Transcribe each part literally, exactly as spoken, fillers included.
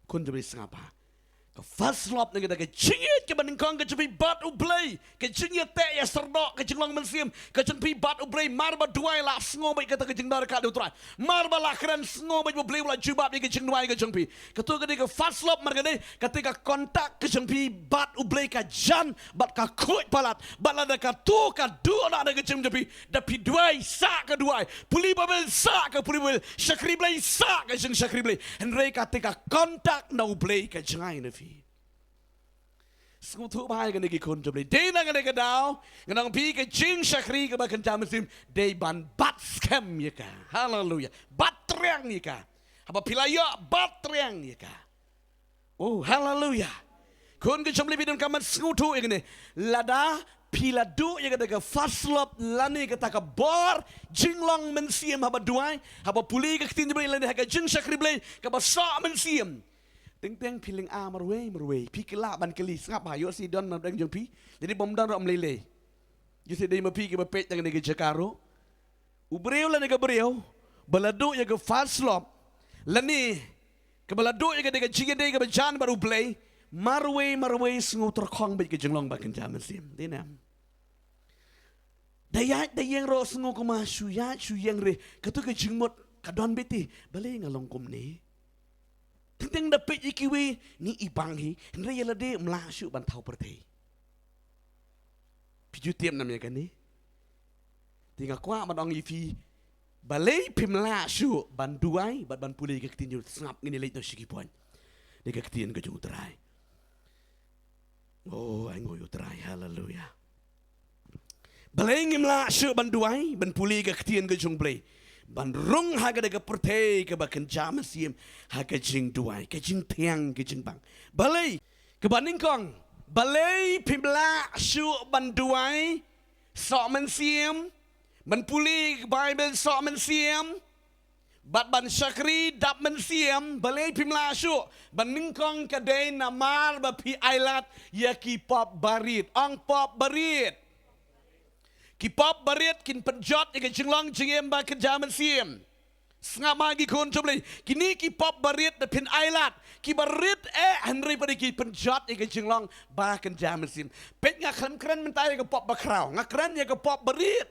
Khun jong phi, sngap ha. Ka first love na ka da ka jingïeit kaba nyngkong ka jong phi bad U Blei. Ka jingïeit te ïa syrdoh ka jinglong mynsiem ka jong phi bad U Blei. Mar ba duwai la sngewbha ïa kata ka jingdon ka da U Trai. Mar ba la kren sngewbha U Blei u la jubab ïa ka jingduwai ka jong phi. Kato ka dei ka first love, mar ka dei kata ka contact ka jong phi bad U Blei ka jan bad ka khuid palat. Bad lada kato ka duh na ka jingim jong phi, da phi duwai sa ka duwai, pule Baibl sa ka pule Baibl, shakri Blei sa ka jingshakri Blei. Hynrei kata ka contact na U Blei ka jngai na phi. Sngewthuh bha ïa kane ki khun jong U Blei. Dei na kane ka daw ngan ong phi ka jingshakri kaba kynja mynsiem dei ban bat skhem ïa ka. Haleluya. Bat triang ïa ka. Haba phi la ïoh, bat triang ïa ka. Oh, haleluya. Khun ka jong U Blei, phi donkam ban sngewthuh ïa kane. Lada phi la duh ïa kata ka first love lane kata ka bor jinglong mynsiem haba duwai, haba pule ka ktien jong U Blei lane ha ka jingshakri Blei kaba soh mynsiem. Teng teng phi lynga marwei marwei. Phi kylla ban kylli, sngap ha, ïoh sdang don na pdeng jong phi. Lane bym don ruh ym lei lei. Ïoh sdang dei ma phi kiba peit na kane ka jaka ruh. U briew lane ka briew ba la duh ïa ka first love lane kaba la duh ïa ka dei ka jingïadei kaba jan bad U Blei, marwei marwei sngew tyrkhong bad ka jinglong ba kynja mynsiem. Dei ne em? Da ïaid da ïeng ruh sngew kumba shu ïaid shu ïeng re. Kato ka jingmut ka don beit te, balei nga long kumne? Teng teng da peit ïa kiwei, ni i bang hi, hynrei ïa lade ym lah shuh ban thaw pyrthei. Phi ju tip nam ïa kane? Te nga kwah ban ong ïa phi, balei phim lah shuh ban duwai bad ban pule ka ktien jong U Trai? Sngap, ngin ïa leit noh sha ki point. Dei ka ktien ka jong U Trai. Oh, ai nguh ïa U Trai, haleluya. Balei ngim lah shuh ban duwai, ban pule ka ktien ka jong U Blei, ban rung ha kata ka pyrthei kaba kynja mynsiem ha ka jingduwai, ka jingthiang, ka jingbang? Balei? Kaba nyngkong, balei phim lah shuh ban duwai soh mynsiem, ban pule Baibl soh mynsiem, bad ban shakri dap mynsiem? Balei phim lah shuh? Ba nyngkong ka dei namar ba phi ailad ïa ki pop barit. Ong pop barit. Ki pop barit kin pynjot ïa ka jinglong jingim ba kynja mynsiem. Sngap ma ki khun jong U Blei, kine ki pop barit da phin ailad, ki barit eh, hynrei pat ki pynjot ïa ka jinglong ba kynja mynsiem. Peit, nga khlem kren mynta ïa ka pop bakhraw, nga kren ïa ka pop barit.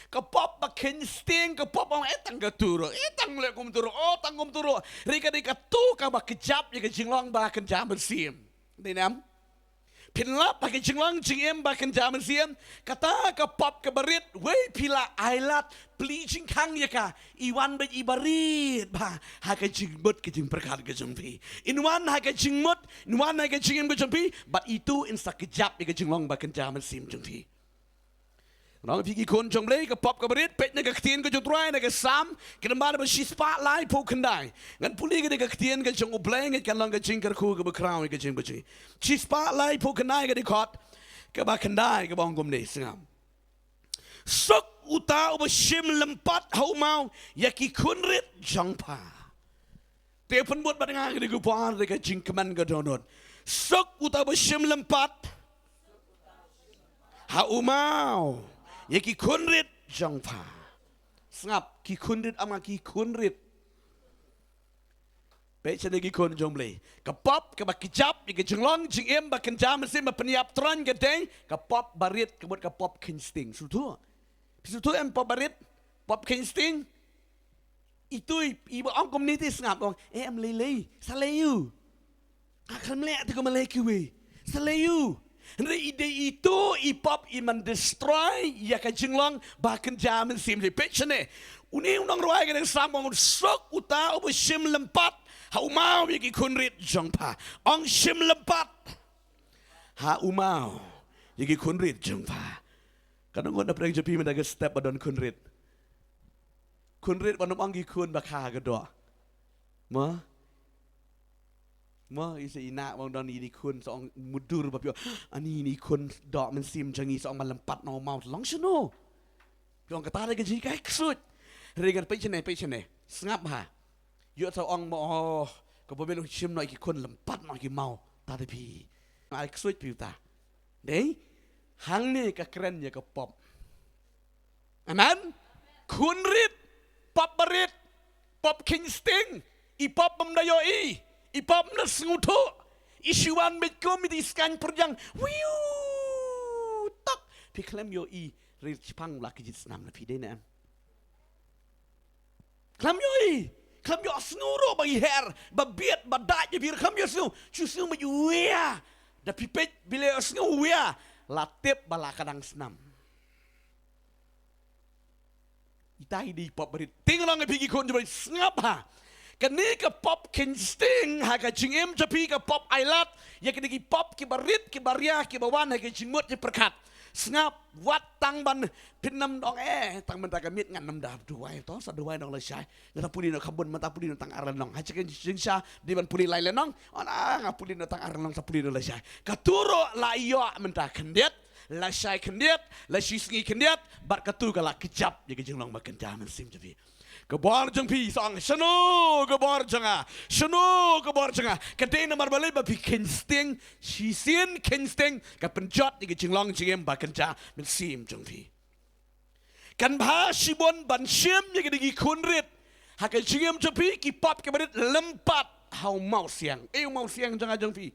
Ka pop ba kheiñ sting, ka pop ba ong, eh, tang katu ruh, eh, tang leh kumtu ruh, oh, tang kumtu ruh. Hynrei ka dei katu kaba kjap ïa ka jinglong ba kynja mynsiem. Dei ne em? Phin lap ha ka jinglong jingim ba kynja mynsiem, kata ka pop ka barit, wei phi la ailad, plie jingkhang ïa ka, i wan beit i barit bha ha ka jingmut ka jingpyrkhat ka jong phi. In wan ha ka jingmut, in wan ha ka jingim ka jong phi, bad itu in sa kjap ïa ka jinglong ba kynja mynsiem jong phi. Ngan ong ïa phi ki khun jong U Blei, ka pop ka barit, peit na ka ktien ka jong U Trai, na ka Salm ka lynnong ba shispah laiphew khyndai. Ngan pule ïa ka ktien ka jong U Blei, ngeit kan long ka jingkyrkhu kaba khraw ïa ka jingim ka jong ngi. Shispah laiphew khyndai, ka dkhot kaba khyndai kaba ong kumne, sngap: Suk uta uba shim lympat ha u maw ïa ki khunrit jong pha. Te pynbud bad nga kane ka por da ka jingkmen ka dohnud. Suk uta uba shim lympat ha u maw ïa ki khunrit jong pha. Sngap, ki khunrit, ym nga, ki khunrit. Peit shane ki khun jong U Blei. Ka pop kaba kjap ïa ka jinglong jingim ba kynja mynsiem, ba pynïap tyrwa ka dei ka pop barit, ka mut ka pop kheiñ sting. Sngewthuh? Phi sngewthuh em, pop barit, pop kheiñ sting? Itu i, iba ong kumne te, sngap, ong, eh, ym lei lei, sa leh aiu? Nga khlem leh te kumba leh kiwei, sa leh aiu? Hynrei i dei itu i pop i man destroy ïa ka jinglong ba kynja mynsiem. Peit shane, une u nongrwai ka dang sam, ong, suk uta uba shim lympat ha u maw ïa ki khunrit jong pha. Ong, shim lympat ha u maw ïa ki khunrit jong pha. Katno ngut na pdeng jong phi mynta ka step ba don khunrit? Khunrit, wat nym ong ki khun ba kha ka doh. Mo? Mo, i sa, i nah, wan don ine i khun, sa ong mutdur ba phi ong, ani ine i khun doh mynsiem jong ngi, sa ong ba lympat na u maw, long shano? Phi ong kata dei ka jingkhuid. Hynrei ngan peit shane, peit shane. Sngap ha. Ïoh sa ong mo, oh, kaba mut shim noh ïa ki khun lympat noh ïa ki maw, ta dei phi. Ai ksuid phi uta. Dei? Hangne ka kren ïa ka pop. Amen? Khunrit, pop barit, pop kheiñ sting, i pop bym da ïohi, I pop na sngewthuh. I shu wan beit kum i skaiñ pyrjang. Wiu. Tok. Phi khlem ïohi. Rit shipang la ki jit snam na phi, dei ne em? Khlem ïohi. Khlem ïohsngew ruh ba i her. Ba biet, ba dait, ba bir, khlem ïohsngew. Shu sngew ma i wia. Da phi peit, ba la ïohsngew wia. La tip ba la ka dang snam. Ita i dei pop barit. Te nga ong ïa phi ki khun jong U Blei, sngap ha. Kane ka pop kheiñ sting ha ka jingim jong phi, ka pop ailad ïa kine ki pop kiba rit, kiba ria, kiba wan ha ka jingmut jingpyrkhat. Sngap, wat tang ban pyndonkam, eh, tang mynta ka miet ngan ym da duwai, to sa duwai noh lashai. Nga sa pule noh kham bun, mynta pule noh tang ar lynnong. Ha ka jingshisha dei ban pule lai lynnong. Ong nga pule noh tang ar lynnong, sa pule noh lashai. Katu ruh la ïoh mynta khyndiat. Lashai khyndiat, lashisngi khyndiat, bad katu ka la kjap ïa ka jinglong ba kynja mynsiem jong phi. Ka bor jong phi, sa ong, shano ka bor jong nga, shano ka bor jong nga. Ka dei namar balei? Ba phi kheiñ sting, shisien kheiñ sting, ka pynjot ïa ka jinglong jingim ba kynja mynsiem jong phi. Kan bha shibun ban shim ïa kine ki khun rit ha ka jingim jong phi, ki pop kiba rit lympat ha u mawsiang. Eh, u mawsiang jong nga jong phi.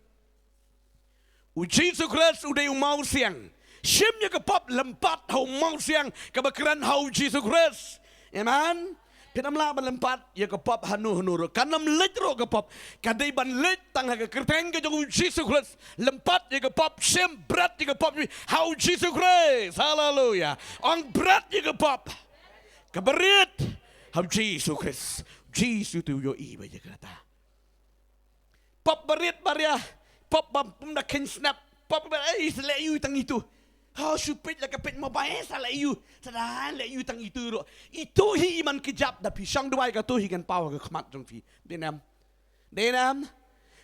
U Jisu Khrist u dei u mawsiang. Shim ïa ka pop lympat ha u mawsiang kaba kren ha u Jisu Khrist. Amen. Phin ym lah ban lympat ïa ka pop hano hano ruh. Kan ym leit ruh ka pop. Ka dei ban leit tang ha ka kyrteng ka jong u Jisu Khrist. Lympat ïa ka pop, shim, bret ïa ka pop ha u Jisu Khrist. Haleluya. Ong, bret ïa ka pop. Kaba rit ha u Jisu Khrist. U Jisu te u ïohi bha ïa kata. Pop barit baria, pop bym da kheiñ snap, pop ba, eh, sa leh ïa u tang itu. Ha, shu peit la ka peit mobile, eh, sa leh ïa u, sa da leh ïa u tang itu ruh. Itu hi i man kjap, da phi shong duwai katu hi kan paw ha ka khmat jong phi. Dei ne em? Dei ne em?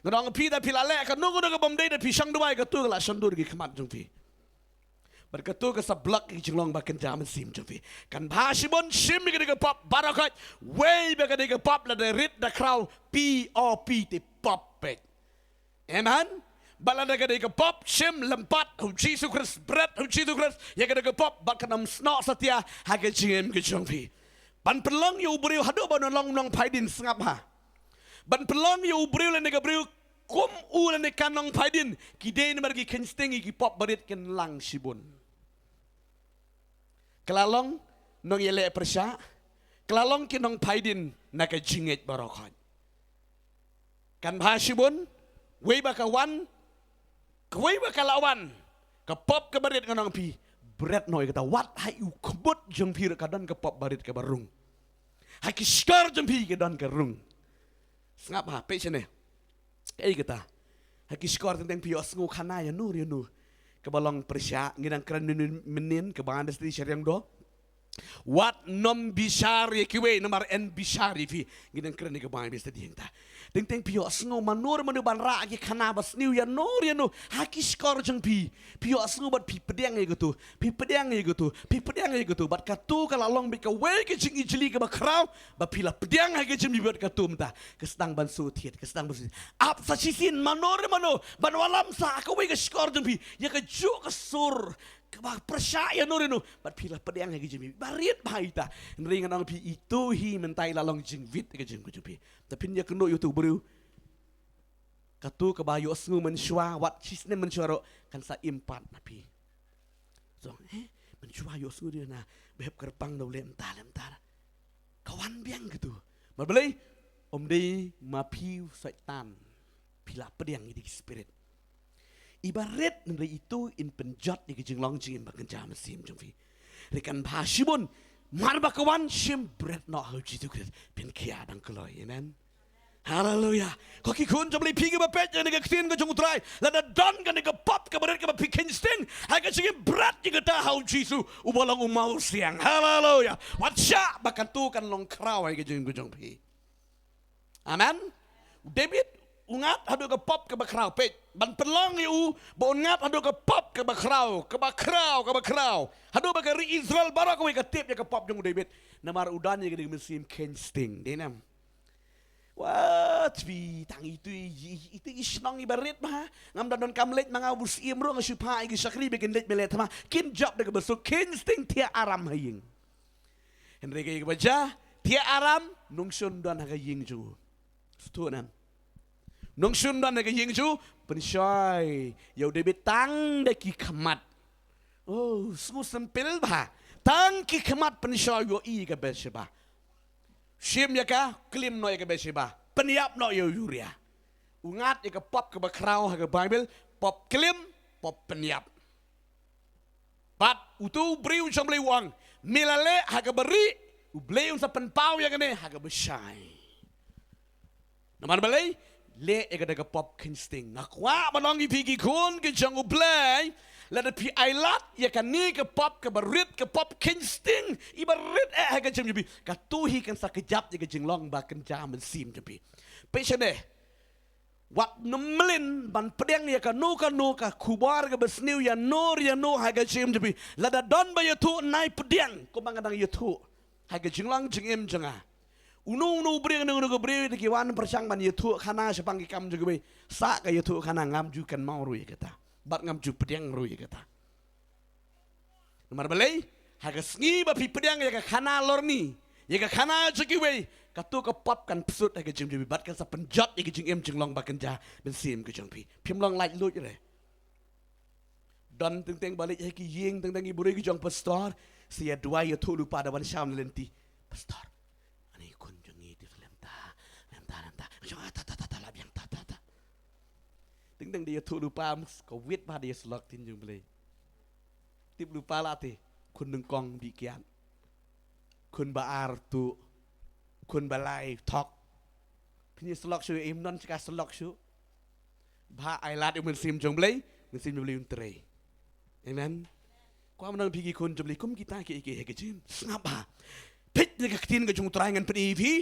Nga ong phi, da phi la leh kano kano ka bym dei, da phi shong duwai katu ka la shon dur ha ka khmat jong phi. Bad katu ka sa block ïa ka jinglong ba kynja mynsiem jong phi. Kan bha shibun shim ïa ka dei ka pop baroh khoit. Wei ba ka dei ka pop, lada rit da khraw, P O P te pop peit. Amen. Bad lada ka dei ka pop, shim, lympat ha u Jisu Khrist, bret ha u Jisu Khrist ïa ka dei ka pop, bad kan ym snoh satia ha ka jingim ka jong phi. Ban pynlong ïa u briew haduh ba un long nongphai dien, sngap ha. Ban pynlong ïa u briew lane ka briew kum u lane ka nongphai dien, ki dei namar ki kheiñ sting ïa ki pop barit, kin lang shibun. Ka la long nongïaleh pyrshah, ka la long ki nongphai dien na ka jingngeit baroh khoit. Kan bha shibun, wei ba ka wan, kawei ba ka la wan, ka pop kaba rit, nga ong phi, bret noh ïa kata, wat ha u khmut jong phi ruh ka don ka pop barit kaba rung. Ha ki shkor jong phi ka don ka rung. Sngap ha, peit shane. Kaei kata? Ha ki shkor teng teng phi ïohsngew khana ïano ïano kaba long pyrshah, ngi dang kren mynnin, mynnin ka Bible study sha Riangdo. Wat nym bishar ïa kiwei namar yn bishar ïa phi. Ngi dang kren ïa ka Bible study hangta. Teng teng phi ïohsngew mano re mano ban rah ki khana basniew ïano re ïano ha ki shkor jong phi. Phi ïohsngew bad phi pdiang ïa katu, phi pdiang ïa katu, phi pdiang ïa katu. Bad katu ka la long beit kawei ka jingijli kaba khraw, ba phi la pdiang ha ka jingim bad katu mynta ka sdang ban shu thied, ka sdang ban shu thied. Ap sa shisien mano re mano ban wallam sa ha kawei ka shkor jong phi ïa kajuh ka sur kaba pyrshah ïano re ïano, bad phi la pdiang ha ka jingim ba rit bha ïa kata. Hynrei ngan ong phi, itu hi mynta i la long jingwit ha ka jingim ka jong phi. Te phin ïakynduh ïa uto u briew. Katu kaba ïohsngew mynshuwa, wat shisnem mynshuwa ruh kan sa im pat na phi. So, eh, mynshuwa ïohsngew dei na ba hep kyrpang da u leh mynta leh mynta. Ka wan biang katu. Namar balei? Ym dei ma phi u Soitan. Phi la pdiang ïa ki spirit. Iba rit, hynrei itu in pynjot ïa ki jinglong jingim ba kynja mynsiem jong phi. Hynrei kan bha shibun, mar ba ka wan, shim, bret noh ha u Jisu Khrist, phin khia dang kloi. Amen. Haleluya. Ko ki khun jong U Blei, phi kiba peit ïa kane ka ktien ka jong U Trai, lada don kane ka pop kaba rit kaba phi kheiñ sting ha ka jingim, bret ïa kata ha u Jisu uba long u mawsiang. Haleluya. Wat shah ba katu kan long khraw ha ka jingim ka jong phi. Amen. U David u ngat haduh ka pop kaba khraw, peit. Ban pynlong ïa u ba un ngat haduh ka pop kaba khraw, kaba khraw, kaba khraw. Haduh ba ka ri Israel baroh kawei ka tip ïa ka pop jong u David. Namar u don ïa ka dei ka mynsiem kheiñ sting, dei ne em? Wat phi tang itu i, itu i shnong iba rit bha. Ngam da donkam leit ma nga u syiem ruh, nga shu phah ïa ki shakri ba kin leit me leit thma. Kin jop da kaba suk, kheiñ sting, thiah aram ha ïing. Hynrei kaei kaba jia, thiah aram, nongshun don ha ka ïing jong u. Sngewthuh ne em? Nongshun don ha ka ïing jong u, pynshoi ïa u David tang da ki khmat. Oh, sngewsih pil bha. Tang ki khmat pynshoi ïohi ïa ka Bathsheba. Shim ïa ka, klim noh ïa ka Bathsheba. Pynïap noh ïa u Uriah. U ngat ïa ka pop kaba khraw ha ka Baibl, pop klim, pop pynïap. Bad uto u briew jong U Blei u ong, me la leh ha kaba rieh, U Blei un sa pynpaw ïa kane ha kaba shai. Namar balei? Leh ïa kata ka pop kheiñ sting. Nga kwah ban ong ïa phi ki khun ki jong U Blei, lada phi ailad ïa kane ka pop kaba rit, ka pop kheiñ sting, iba rit eh ha ka jingim jong phi, kato hi kan sa kjap ïa ka jinglong ba kynja mynsiem jong phi. Peit shane. Wat nym mlien ban pdiang ïa kano kano ka khubor kaba sniew, ïano ïano ha ka jingim jong phi. Lada don ba ïathuh, nai pdiang kumba nga dang ïathuh ha ka jinglong jingim jong nga. Uno uno u briew, uno uno ka briew, da ki wan pyrshang ban ïathuh khana shaphang ki kam jong kiwei. Sah ka ïathuh khana, ngam ju kynmaw ruh ïa kata. Bad ngam ju pdiang ruh ïa kata. Namar balei? Ha ka sngi ba phi pdiang ïa ka khana lorni, ïa ka khana jong kiwei, kato ka pop kan psut ha ka jingim jong phi bad kan sa pynjot ïa ka jingim jinglong ba kynja mynsiem ka jong phi. Phim long laitluid re. Don teng teng ba leit ha ki ïing teng teng, i briew ki jong pastor, sa ïa duwai, ïathuhlypa da wan sham na lynti. Pastor, ani khun jong ngi te lem ta, lem ta, lem ta. Jong ta ta ta ta la biang ta ta ta. Teng teng da ïathuhlypa, mus ka wit ba da ïasyllok ktien jong U Blei. Tip lypa la te, khun nyngkong bih kiad, khun ba ar tuh, khun ba lai thok. Phin ïasyllok shuh, im don sha ka syllok shuh. Ba ailad ïa u Mynsiem jong U Blei, Mynsiem jong U Blei un trei. Amen. Kwah ban ong ïa phi ki khun jong U Blei, kum kita kiei kiei ha ka jingim, sngap bha. Peit na ka ktien ka jong U Trai, ngan pyni ïa phi.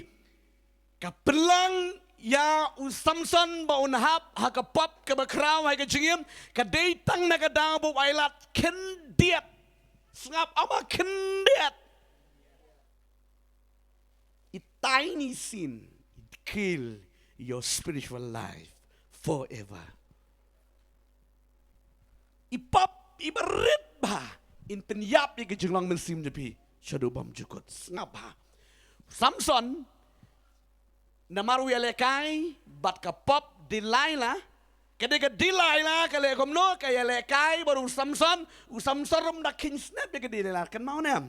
Ka pynlong ïa u Samson ba un hap ha ka pop kaba khraw ha ka jingim, ka dei tang na ka daw ba u ailad khyndiat. Sngap, ong ba khyndiat. A tiny sin, it kill your spiritual life forever. I pop iba rit bha in pynïap ïa ka jinglong mynsiem jong phi shaduh bymjukut. Sngap bha. Samson, namar u ïalehkai bad ka pop Delilah, ka dei ka Delilah ka leh kumno, ka ïalehkai bad u Samson, u Samson ruh um da kheiñ snep ïa ka Delilah, kynmaw ne em?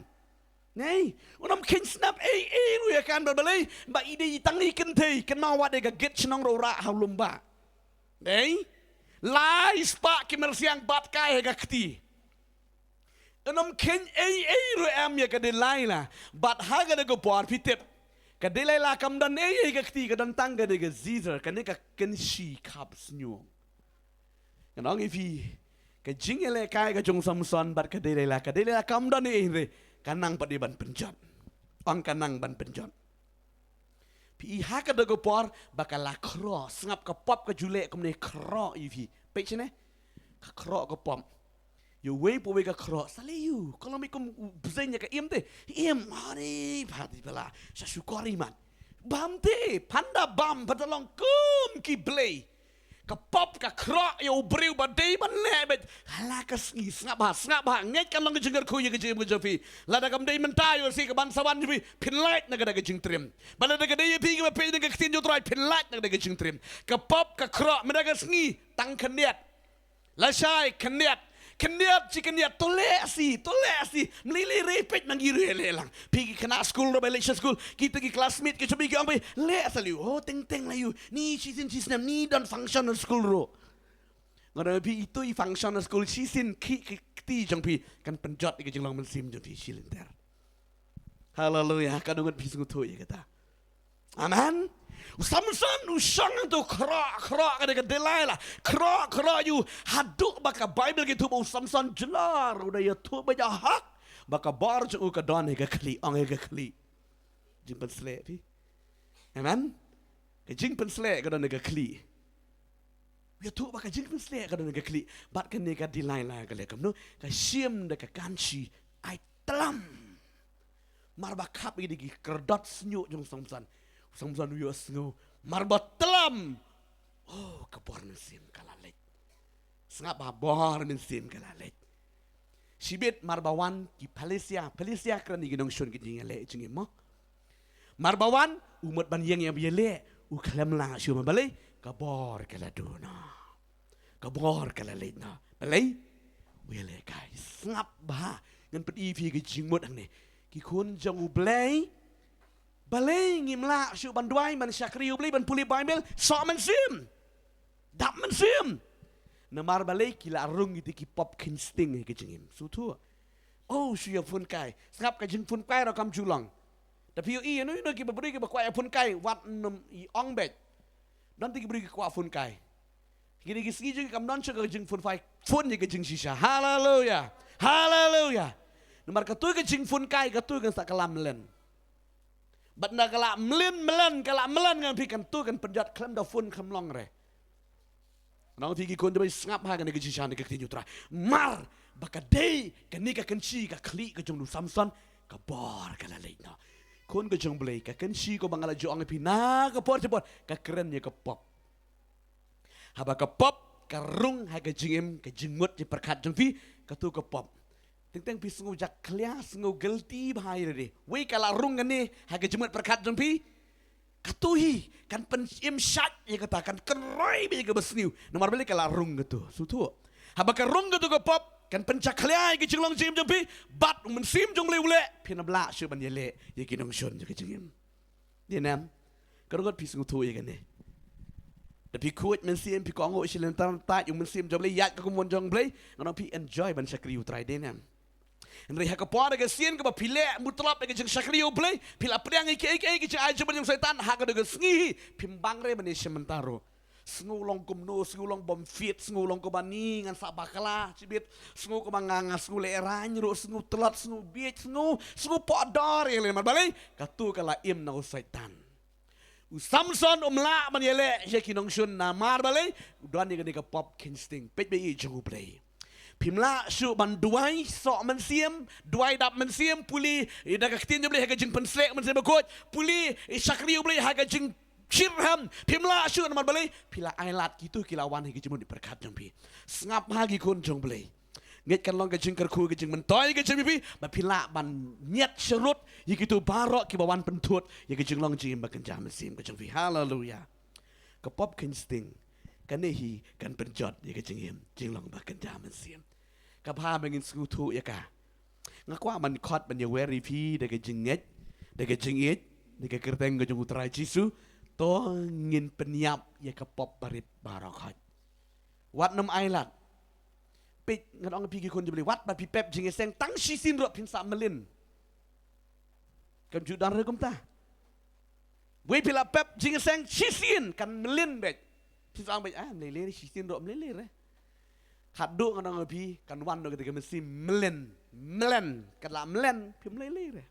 Nei, un ym kheiñ snep ei ei ruh ïa ka, namar balei? Ba i dei i tang i kynthei, kynmaw, wat ïa ka git shnong ruh u rah ha u lum ba. Nei, lai spah ki myrsiang bat kai ha ka kti. Un ym kheiñ ei ei ruh em ïa ka Delilah. Bad ha kane ka por phi tip, ka Delilah kam don ei ei ha ka kti, ka don tang kane ka scissor, kane ka kynshi khap shñiuh. Ngan ong ïa phi, ka jingïalehkai ka jong u Samson bad ka Delilah, ka Delilah kam don ei ei, hynrei ka nang pat dei ban pynjot. Ong ka nang ban pynjot. Phi i ha kata ka por ba ka la khroh, sngap, ka pop ka ju leh kumne, khroh ïa phi. Peit shane, ka khroh ka pop. Ïa uwei pa uwei ka khroh, sa leh ïa u, ka long beit kum u bseiñ ïa ka im te. Im, ani, pha te pha la sha shukor i mat. Bam te, phan da bam, phan da long kum ki blei. Ka pop ka khroh ïa u briew ba dei ban leh beit ha la ka sngi. Sngap bha, sngap bha, ngeit kan long ka jingkyrkhu ïa ka jingim ka jong phi. Lada kam dei mynta, ïoh shi kaban sa wan jong phi, phin lait na kata ka jingtriem. Bad lada ka dei ïa phi kiba peit na ka ktien jong U Trai, phin lait na kata ka jingtriem. Ka pop ka khroh, mynta ka sngi tang khyndiat. Lashai khyndiat. Khyndiat shi khyndiat, to leh shi, to leh shi. Mlei lei re, peit ma ngi ruh leh lang. Phi ki khynnah skul ruh ba leit sha skul, kita ki classmate ki jong phi ki ong phi, leh sa lei u. Oh, teng teng lei u. Ni shisien shisnem, ni don function ha skul ruh. Nga ong ïa phi, ito i function ha skul shisien, ki, ki kti jong phi kan pynjot ïa ka jinglong mynsiem jong phi shi lynter. Haleluia, ka dang ngut phi sngewthuh ïa kata. Amen. U Samson u shong hangto, khroh khroh ka dei ka Delilah. Khroh khroh ïa u haduh ba ka Baibl ka ïathuh ba u Samson jyllor, u da ïathuh ba ïa hok ba ka bor jong u ka don ha ka khlieh, ong ha ka khlieh. Jingpynsleh phi. Amen. Ka jingpynsleh ka don ha ka khlieh. U ïathuh ba ka jingpynsleh ka don ha ka khlieh. Bad kane ka Delilah ka leh kumno? Ka shim da ka kanshi, ai tlam. Mar ba khap ïa ki kyrdot shñiuh jong u Samson. U Samson u ïohsngew. Mar ba tlam. Oh, ka bor mynsiem ka la leit. Sngap bha, bor mynsiem ka la leit. Shibit mar ba wan ki Philistia, Philistia kren ïa ki nongshun ki jingïaleh jingim mo. Mar ba wan, u mut ban ïeng ïa ba ïaleh, U khlem lah shuh, namar balei? Ka bor ka la duna. Ka bor ka la leit noh. Balei? U ïalehkai. Sngap bha. Ngan pyni ïa phi ka jingmut hangne. Ki khun jong U Blei. Balei ngim lah shuh ban duwai, ban shakri U Blei, ban pule Baibl? Soh mynsiem. Dap mynsiem. Namar balei? Ki la rung ïa ki pop kheiñ sting ha ka jingim. Sngewthuh. Oh, shu ïa phone kai. Sngap, ka jingphone kai ruh kam ju long. Te phi ïohi, ïa no ïa no kiba briew kiba kwah ïa phone kai, wat nym ïa ong beit. Don te ki briew ki kwah phone kai. Kine ki sngi jong ki kam don shuh ka jingphone kai. Phone ïa ka jingshisha. Haleluya. Haleluya. Namar katto ka jingphone kai, katto kan sa kylla mlien. Bad ynda ka la mlien, mlien, ka la mlien ngan phi, katto kan pynjot, khlem da phone khlem long re. Ngan ong ïa phi ki khun, to sngap ha kane ka jingshisha, kane ka ktien U Trai. Mar ba ka dei kane ka kynshi, ka khlieh ka jong u Samson, ka bor ka la leit noh. Khun ka jong U Blei, ka kynshi kaba nga la ju ong ïa phi na ka por jabor, ka kren ïa ka pop. Haba ka pop ka rung ha ka jingim, ka jingmut jingpyrkhat jong phi, katto ka pop. Teng teng phi sngew jakhlia, sngew guilty bha ïa lade. Wei ka la rung kane ha ka jingmut pyrkhat jong phi. Katto hi kan pyn-im shait ïa kata, kan kynroi beit ïa kaba sniew. Namar balei? Ka la rung katto. Sngewthuh. Haba ka rung katto ka pop, kan pynjakhlia ïa ka jinglong jingim jong phi. Bad U Mynsiem jong U Blei u leh, phim lah shuh ban ïaleh ïa ki nongshun jong ka jingim. Dei ne em? Ka ruh phi sngewthuh ïa kane. Da phi khuid mynsiem, phi kohnguh shi lynter, tat ïa U Mynsiem jong U Blei, ïaid ka kumno jong U Blei, ngan ong phi enjoy ban shakri U Trai, dei ne em? Hynrei ha ka por, ha ka sien kaba phi leh mutlop ïa ka jingshakri U Blei, phi la pdiang ïa kiei kiei ki jingai jingmut jong u Soitan, ha kata ka sngi hi phim bang re ban ïashim bynta ruh. Sngew long kumno, sngew long bym fit, sngew long kumba ni ngan sah bakla shibit, sngew kumba nga, nga sngew lehraiñ ruh, sngew tlot, sngew bieit, sngew, sngew pohdor ïa lade. Namar balei? Katto ka la im na u Soitan. U Samson um lah ban ïaleh ïa ki nongshun, namar balei? U don ïa kane ka pop kheiñ sting. Peit ba ïeit jong U Blei. Phim lah shuh ban duwai soh mynsiem, duwai dap mynsiem, pule ïa da ka ktien jong U Blei ha ka jingpynshlur mynsiem bakhuid, pule ïa shakri U Blei ha ka jingshyrkhei. Phim lah shuh, namar balei? Phi la ailad, kito ki la wan ha ka jingmut jingpyrkhat jong phi. Sngap ha ki khun jong U Blei. Ngeit kan long ka jingkyrkhu, ka jingmyntoi ka jong phi, ba phi lah ban ñiad sharud ïa kito baroh kiba wan pynthut ïa ka jinglong jingim bakynja mynsiem ka jong phi. Haleluya. Ka pop kheiñ sting. Kane hi kan pynjot ïa ka jingim, jinglong bakynja mynsiem. Ka bha ba ngin sngewthuh ïa ka. Nga kwah ban khot ban ïawer ïa phi da ka jingngeit, da ka jingïeit, da ka kyrteng ka jong U Trai Jisu. To ngin pynïap ïa ka pop barit baroh khoit. Wat nym ailad. Peit, ngan ong ïa phi ki khun jong U Blei, wat ba phi pep jingïaseng tang shisien ruh phin sa mlien. Kam ju don re kumta. Wei phi la pep jingïaseng shisien kan mlien beit. Phin sa ong beit, ah, mlien lei re, shisien ruh mlien lei re. Haduh ngan ong ïa phi kan wan noh kata ka mynsiem mlien, mlien, kan la mlien, phim lei lei re.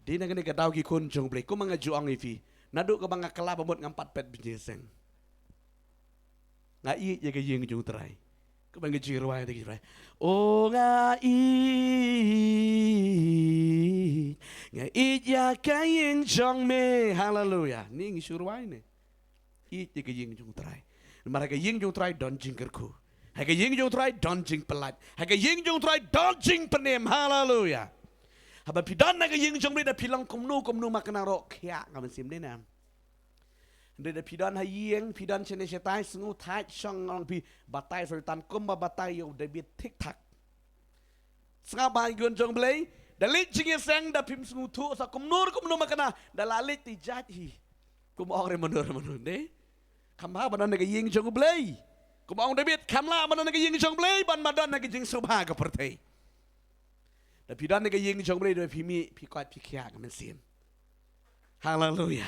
Dei na kane ka daw ki khun jong U Blei, kumba nga ju ong ïa phi, naduh kaba nga kylla ba mut ngam pat pep jingïaseng. Nga ïeit ïa ka ïing jong U Trai. Kumba nga ju rwai da ki rwai. O nga ïeit, nga ïeit ïa ka ïing jong me. Haleluya. Ni ngi shu rwai ne. Ïeit ïa ka ïing jong U Trai. Namar ha ka ïing jong U Trai don jingkyrkhu. Ha ka ïing jong U Trai don jingpyllait. Ha ka ïing jong U Trai don jingpynim. Haleluya. Haba phi don ha ka ïing jong U Blei, da phi long kumno kumno makna ruh, khiah ka mynsiem, dei ne em? Hynrei da phi don ha ïing, phi don shane shatai, sngew thait shong, ngan ong ïa phi, batai Soitan kumba batai ïa u David thik thak. Sngap bha ki khun jong U Blei, da leit jingïaseng da phim sngewthuh sa kumno kumno makna, da la leit te jait hi. Kumba ong re mano re mano, ne? Kham bha ban don ha ka ïing jong U Blei. Kumba ong David, kham lah ban don ha ka ïing jong U Blei ban ba don ha ka jingsngewbha ka pyrthei. Da phi don ha ka ïing jong U Blei, da phi mih, phi koit, phi khiah ka mynsiem. Haleluya.